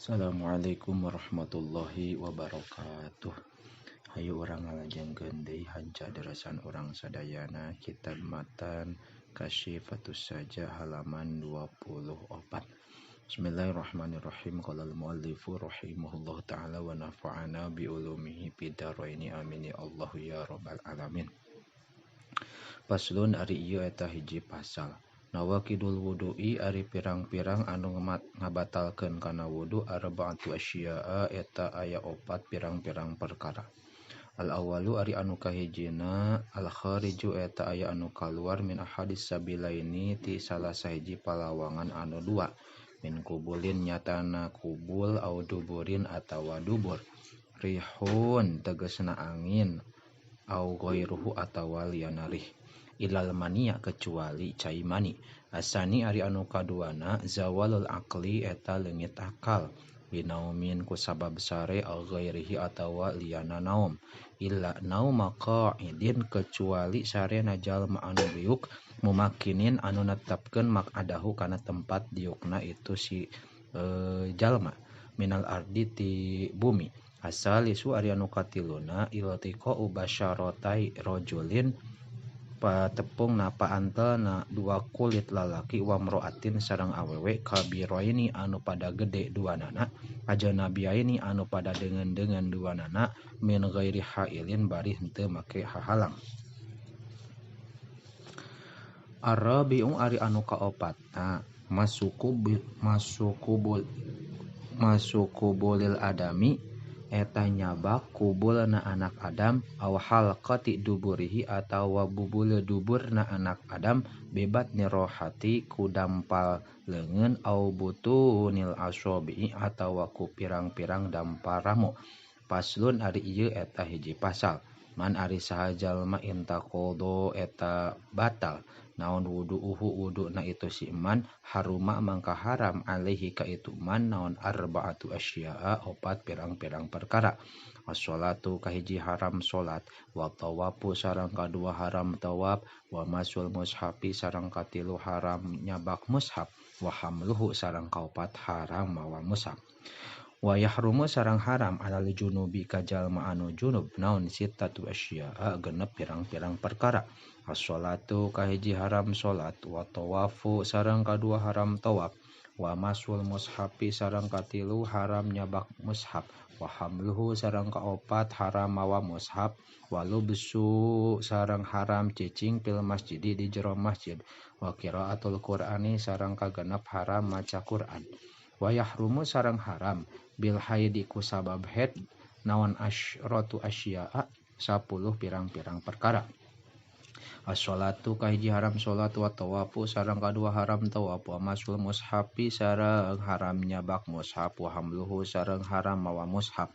Assalamualaikum warahmatullahi wabarakatuh. Hayu urang ngalajengkeun deui hanca derasan urang sadayana kitab matan Kasyifatus Saja halaman 24. Bismillahirrahmanirrahim. Qala al-muallifu rahimahullahu taala wa nafa'ana bi ulumihi fid dharaini amin ya Allah ya rabbal alamin. Paslon ari ieu eta hiji pasal. Nawaqidul wudu'i ari pirang-pirang anu ngabatalkeun kana wudu arba'atu asya'a eta aya opat pirang-pirang perkara. Al awalu ari anu kahijina al khariju eta aya anu kaluar min ahadis sabilaini ti salah sahiji palawangan anu dua min kubulin nyatana kubul au duburin atawa dubur rihun tegesna angin au ghairuhu atawa liyana rih ilal mania kecuali cai mani. Asani ari anu kaduana zawalul aqli eta leungit akal binaumin ku sabab sare au ghairihi atawa liyana naum illa nauma qa'idin kecuali sarena jalma anu diuk mumakinin anu netepkeun mak'adahu kana tempat diukna itu si jalma minal ardi ti bumi. Asalisu ari anu katiluna iltiqa ubasyaratai rajulin patepung napa antelna dua kulit lalaki wa mroatin sareng awewe kabiroini anu pada gede dua nana ajnabiyaini anu pada deungeun-deungeun dua nana min ghairi hailin bari henteu make hahalang. Arrabi'u ari anu kaopatna masukubulil adami eta nyabak kubulna anak Adam aw halqati duburihi atawa bubule duburna anak Adam bebat nirohati ku dampal leungeun aw butunil asobi atawa ku pirang-pirang dampal ramo. Paslon ari ieu eta hiji pasal. Man ari saha jalma intaqodo eta batal naon wudu'uhu wuduna itu si man haruma mangka haram alaihi ka itu man naon arba'atu asya'a opat pirang-pirang perkara. As-sholatu kahiji haram salat wa tawafu sareng kadua haram tawaf wa masul mushafi sareng katilu haram nyabak mushaf wa hamluhu sareng kaopat haram mawa mushaf. Wa yahrumu sareng haram alal junubi ka jalma anu junub naon sittatu asya'a genep pirang-pirang perkara. As-sholatu kahiji haram salat wa tawafu sareng kadua haram tawaf wa masul mushafi sareng katilu haram nyabak mushaf wa hamluhu sareng kaopat haram mawa mushaf wa lubsu sareng haram cicing fil masjidi di jero masjid wa qiraatul qur'ani sareng kagenep haram maca Qur'an. Wa yahrumu sareng haram bil haidi ku sabab haid naon asyratu asya'a 10 pirang-pirang perkara. As-sholatu kahiji haram salat wa tawafu sareng kadua haram tawaf wa masul mushafi sareng haram nyabak mushaf wa hamluhu sareng haram mawa mushaf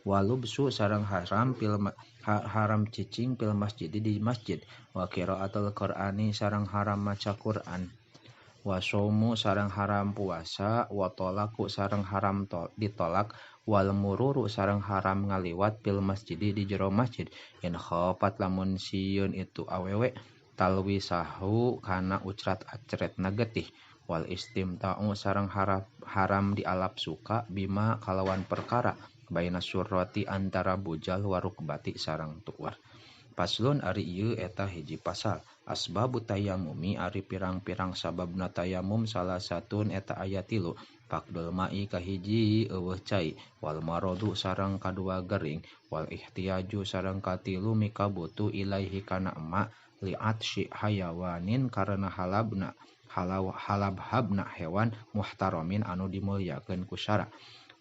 wa lubsu sareng haram fil haram cicing fil masjid di masjid wa qiraatul qur'ani sareng haram maca Qur'an wa shaumu sareng haram puasa wa talaku sareng haram ditolak wal mururu sareng haram ngaliwat fil masjid di jero masjid in khafat lamun sieun itu awewe talwi sahu kana ucrat acretna getih wal istimta'u sareng haram dialap suka bima kalawan perkara baina surrati antara bujal warukbati sareng tuar. Paslon ari ieu eta hiji pasal. Asbabu tayamumi ari pirang-pirang sababna tayamum salah satun eta aya tilu. Faqdul ma'i kahiji eueuh cai wal maradu sareng kadua gering wal ihtiyaju sareng katilu mikabutuh ilaihi kana ma li'atsy hayawanin karena halabna halabhabna hewan muhtaramin anu dimulyakeun ku syara.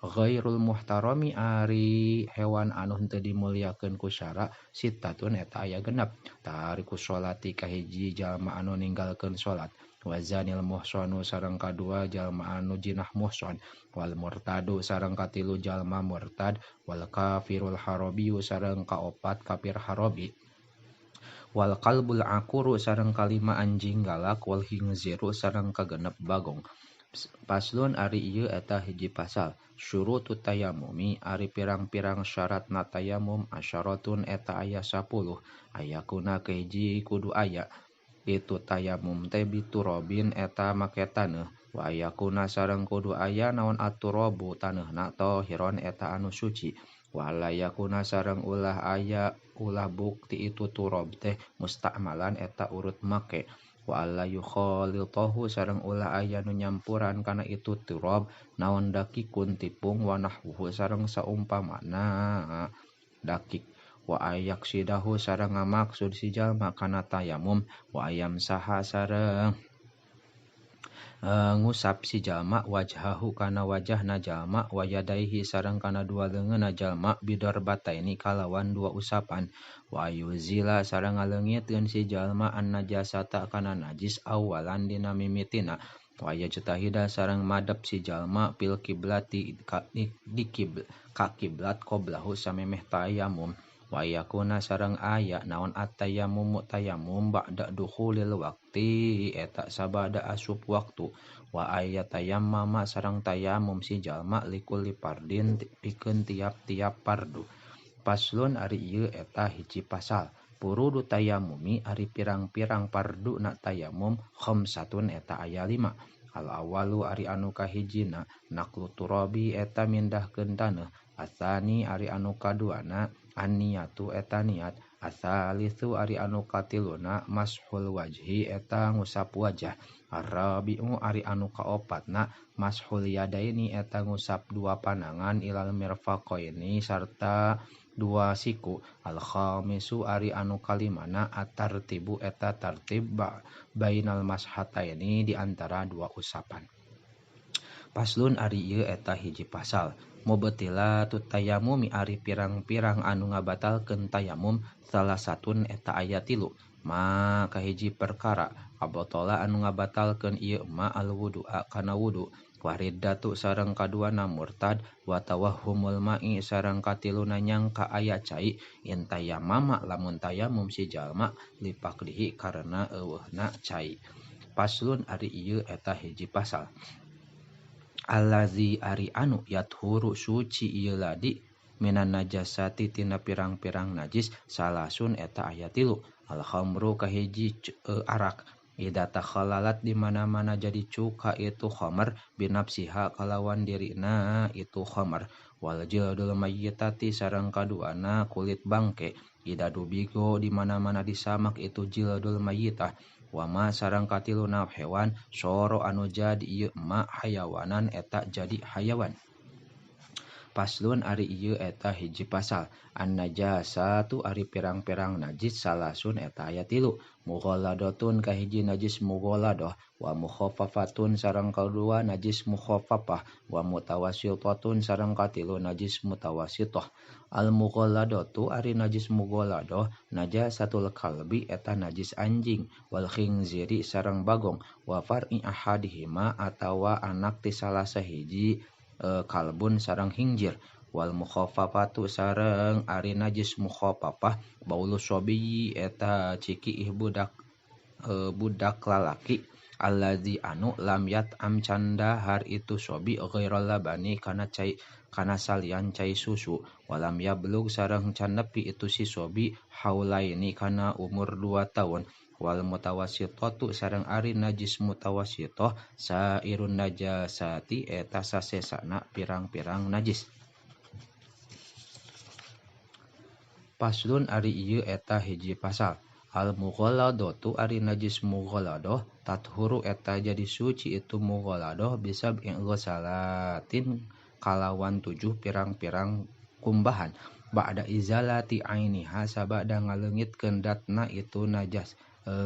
Ghairul muhtarami ari hewan anu henteu dimulyakeun ku syara sittatun eta aya genep. Tariku sholati kahiji jalma anu ninggalkeun salat wazanil muhsanu sareng kadua jalma anu jinah muhsan wal murtadu sareng katilu jalma murtad wal kafirul harabiyu sareng kaopat kafir harabi wal qalbul aquru sareng kalima anjing galak wal hinziru sareng kagenep bagong. Paslon ari ieu eta hiji pasal. Syurutut tayamumi ari pirang-pirang syaratna tayamum asyaratun eta aya 10 ayakuna kahiji kudu aya itu tayamum teh biturabin eta make taneuh Wa ayakuna sareng kudu aya naon aturabu taneuhna tahiron eta anu suci. Wa la yakuna sareng ulah aya ulah bukti itu turab teh musta'malan eta urut make. Wa alla yukhalitahu sareng ulah aya nu nyampuran kana itu turab naon dakikun tipung wa nahwuhu sareng saumpamana dakik. Wa ayaksidahu sareng ngamaksud si jalma kana tayamum. Wa ayamsaha sareng ngusap si jalma wajhahu kana wajahna jalma wa yadaihi sareng kana dua leungeunna jalma bidarbataini kalawan dua usapan. Wa yuzila sareng ngaleungitkeun si jalma an najasata kana najis awalan dina mimitina. Wa yajtahida sareng madep si jalma fil kiblati di ka kiblat qoblahu samemeh tayamum. Wa yakuna sareng aya naon at-tayammumu tayamum ba'da dukhulil waqti eta sabada asup waktu. Wa aya tayammama sareng tayamum si jalma likulli fardin pikeun tiap-tiap fardu. Paslon ari ieu eta hiji pasal. Furudu tayamumi ari pirang-pirang fardu na tayamum khamsatun eta aya 5. Al awalu ari anu kahijina naqlu turabi eta mindahkeun taneuh. Asani ari anu kaduana an-niyatu eta niat. Asalisu ari anu katiluna mashul wajhi eta ngusap wajah. Arrabi'u ari anu kaopatna mashul yadaini eta ngusap dua panangan ilal mirfaqaini sarta dua siku. Al khamisu ari anu kalimana at-tartibu eta tartib bainal mashataini di antara dua usapan. Paslon ari ieu eta hiji pasal. Mubtilatu tayamumi ari pirang-pirang anu ngabatalkeun tayamum salah satun eta aya 3. Ma kahiji perkara abatola anu ngabatalkeun ieu ma al-wudu'a kana wudu. Wariddatu sareng kaduana murtad wa tawahhumul ma'i sareng katiluna nyangka aya cai in tayamama lamun tayamum si jalma lipakdihi karena eueuhna cai. Paslon ari ieu eta hiji pasal. Allazi ari anu yathuru suci ieu ladi minan najasati tina pirang-pirang najis salasun eta aya 3. Al khamru kahiji arak ida takhalalat di mana-mana jadi cuka itu khamar binafsiha kalawan dirina itu khamar. Wal jildul mayyitati sareng kaduana kulit bangke ida dubigo di mana-mana disamak itu jildul mayyitah. Wama sareng katiluna hewan soro anu jadi ieu ma hayawanan eta jadi hayawan. Paslon ari ieu eta hiji pasal. An najasatu ari pirang-pirang najis salasun eta aya 3. Mughalladatun kahiji najis mughalladah wa mukhaffafatun sareng kadua najis mukhaffafah wa mutawassitatun sareng katilu najis mutawassithah. Al mughalladatu ari najis mughalladah najasatul kalbi eta najis anjing wal khinziri sareng bagong wa far'i ahadihima atawa anak ti salah sahiji kalbun sareng hingjir. Wal mukhaffafatu sareng ari najis mukhaffafah baulu sobi eta cikiih budak lalaki allazi anu lam yat'am candahar itu sobi ghairal labani kana cai kana salian cai susu walam yablug sareng can nepi itu si sobi haulaini kana umur 2 tahun. Wal mutawassithatu sareng ari najis mutawassithah sairun najasati eta sasesana pirang-pirang najis. Paslon ari ieu eta hiji pasal. Al mughalladatu ari najis mughalladah tathuru eta jadi suci itu mughalladah bisa ghusalatin kalawan 7 pirang-pirang kumbahan ba'da izalati ainiha sabada ngaleungitkeun datna itu najas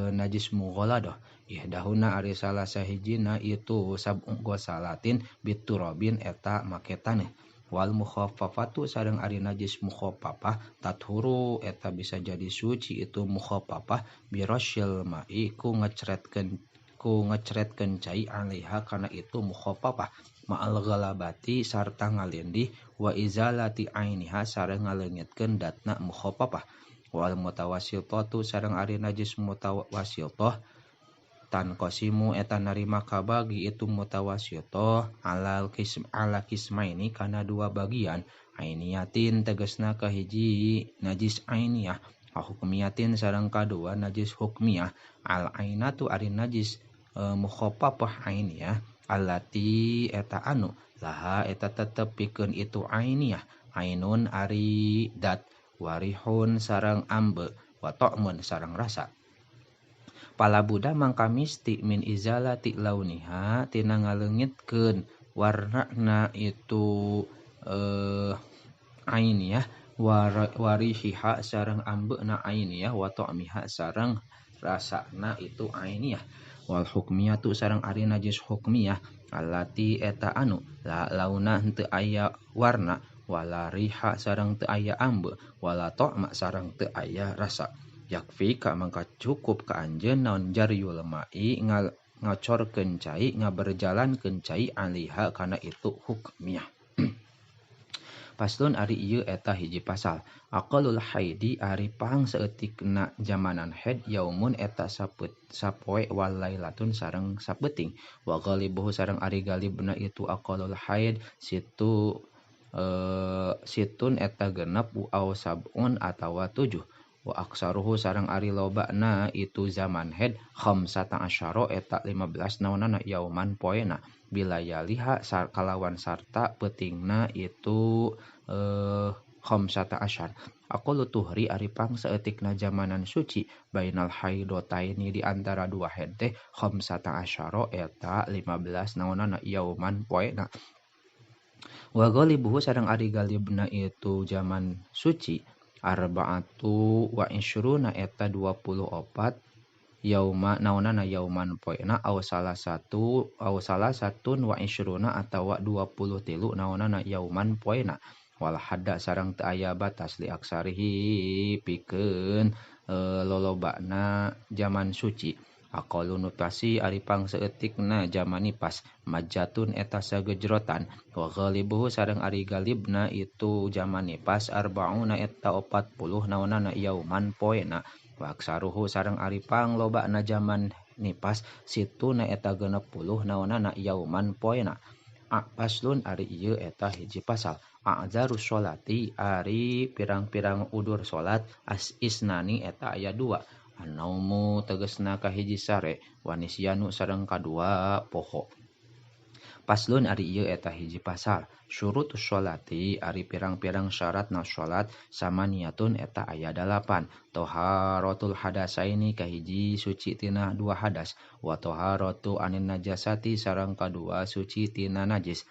najis mughalladah. Ihdahuna ari salah sahijina itu sab'u ghusalatin biturabin eta make taneuh. Wal mukhaffafatu sareng ari najis mukhaffafah tathuru eta bisa jadi suci itu mukhaffafah birasyil ma'i ku ngecretkeun cai alaiha kana itu mukhaffafah ma'al ghalabati sarta ngalindih wa izalati ainiha sareng ngaleungitkeun datna mukhaffafah. Wal mutawassithatu sareng ari najis mutawassithah tanqasimu eta narima kabagi itu mutawassithah alal kism ala kismaini kana dua bagian ainiyatin tegasna kahiji najis ainiyah hukmiyatin sareng kadua najis hukmiyah. Al ainatu ari najis mukhaffafah ainiyah Allati eta anu laha eta tetep pikeun itu ainiyah ainun ari dat warihun sareng ambe wa ta'mun sareng rasa. Pala Buddha mangka misti min izalati launiha tina ngaleungitkeun warnana itu ainiyah warihiha sareng ambeuna ainiyah wa ta'miha sareng rasana itu ainiyah wal hukmiyatu sareng ari najis hukmiyah allati eta anu la launa henteu aya warna wala riha sareng teu aya ambe wala ta'ma sareng teu aya rasa. Yakfi ka mangka cukup ka anjeun naon jaryul ma'i ngacorkeun cai ngaberjalankeun cai aliha kana itu hukmiyah. Paslon ari ieu eta hiji pasal. Aqallul haidi ari pang saeutikna jamanan haid yaumun eta sapoe wal lailatun sareng sapeuting. Wa ghalibuhu sareng ari galibna itu aqallul haid situ situn eta genep au sab'un atawa 7. Wa aksaruhu sareng ari lobana itu zaman haid khamsata asyara eta 15 naonana yauman poena bilayaliha kalawan sarta peutingna itu khamsata asyar. Aqallu tuhri ari pang saeutikna jamanan suci bainal haidotaini di antara dua haid teh khamsata asyara eta 15 naonana yauman poena. Wa ghalibuhu sareng ari galibna itu zaman suci arba'atu wa isyruna eta 24 yauma naonana yauman poena aw salah satu aw salah satun wa isyruna atawa 23 naonana yauman poena wal hadda sareng teu aya batas li aksarihi pikeun lolobana zaman suci. Aqallu nutasi ari pang saeutikna zaman nipas majatun eta sagejrotan wa ghalibuhu sareng ari galibna itu zaman nipas arbauna eta 40 naonana yauman poena wa aksaruhu sareng ari pang lobana zaman nipas situna eta 60 naonana yauman poena. Paslon ari ieu eta hiji pasal. A'zarus sholati ari pirang-pirang udur salat as isnani eta aya 2. Anaumu tegesna kahiji sare wanisyanu sareng kadua poho. Paslon ari ieu eta hiji pasal. Syurutus sholati ari pirang-pirang syaratna salat samaniyatun eta aya 8. Toharatul hadasaini kahiji suci tina dua hadas wa toharatu anin najasati sareng kadua suci tina najis.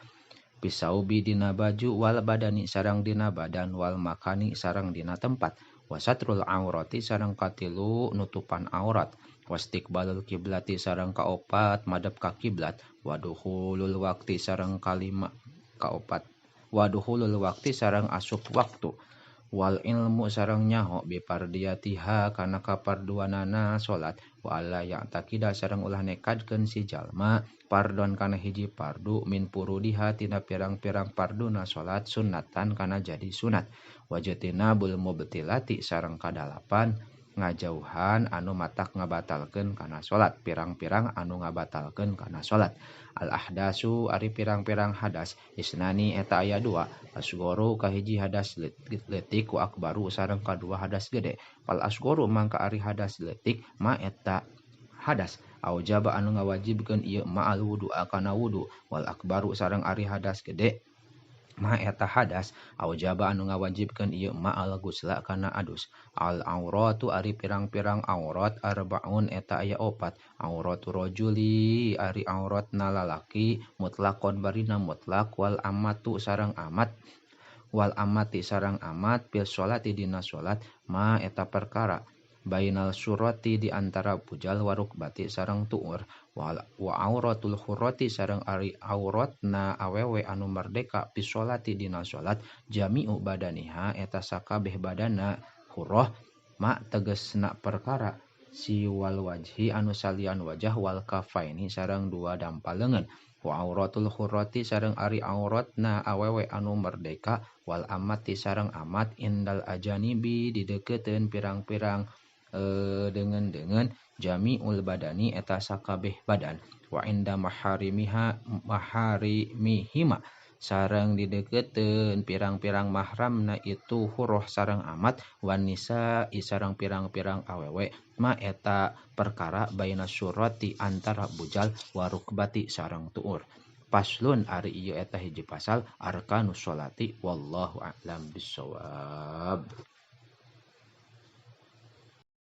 Pisaubi dina baju wal badani sareng dina badan wal makani sareng dina tempat. Wasatrul aurati sareng katilu nutupan aurat wastiqbalul kiblati sareng kaopat madep ka kiblat waduhulul waqti sareng kalima kaopat waduhulul waqti sareng asup waktu wal ilmu sareng nyaho bipardiyatiha kana kaparduanana salat wa alla ya'taqida sareng ulah nekadkeun si jalma pardon kana hiji pardu min purudiha tina pirang-pirang parduna salat sunnatan kana jadi sunat wajtinabul mubtilati sareng kadalapan ngajauhan anu matak ngabatalkeun kana salat pirang-pirang anu ngabatalkeun kana salat. Al ahdasu ari pirang-pirang hadas isnani eta aya 2 asghoru kahiji hadas leutik wa akbaru sareng kadua hadas gede. Fal asghoru mangka ari hadas leutik ma eta hadas aujaba anu ngawajibkeun ieu ma al wudu kana wudu wal akbaru sareng ari hadas gede ma eta hadas aujaba anu ngawajibkeun ieu ma al gusla kana adus. Al auratu ari pirang-pirang aurat arbaun eta aya 4. Auratu rajuli ari auratna lalaki mutlaqon barina mutlak wal amatu sareng amat wal amati sareng amat fil sholati dina salat ma eta perkara bainal surati di antara pujal warukbati sareng tuur wa auratul hurrati sareng ari auratna awewe anu merdeka fi sholati dina salat jami'u badaniha eta sakabeh badana hurrah ma tegesna perkara siwal wajhi anu salian wajah wal kafaini sareng dua dampal leungeun wa auratul hurrati sareng ari auratna awewe anu merdeka wal amati sareng amat indal ajanibi dideukeuteun pirang-pirang dengan jami'ul badani eta sakabeh badan wa inda maharimihima Sareng dideukeutkeun pirang-pirang mahramna itu hurrah sareng amat wanisa sareng pirang-pirang awewe ma eta perkara baina surati antara bujal warukbati sareng tuur. Paslon ari ieu eta hiji pasal arkanus sholati wallahu a'lam bissawab.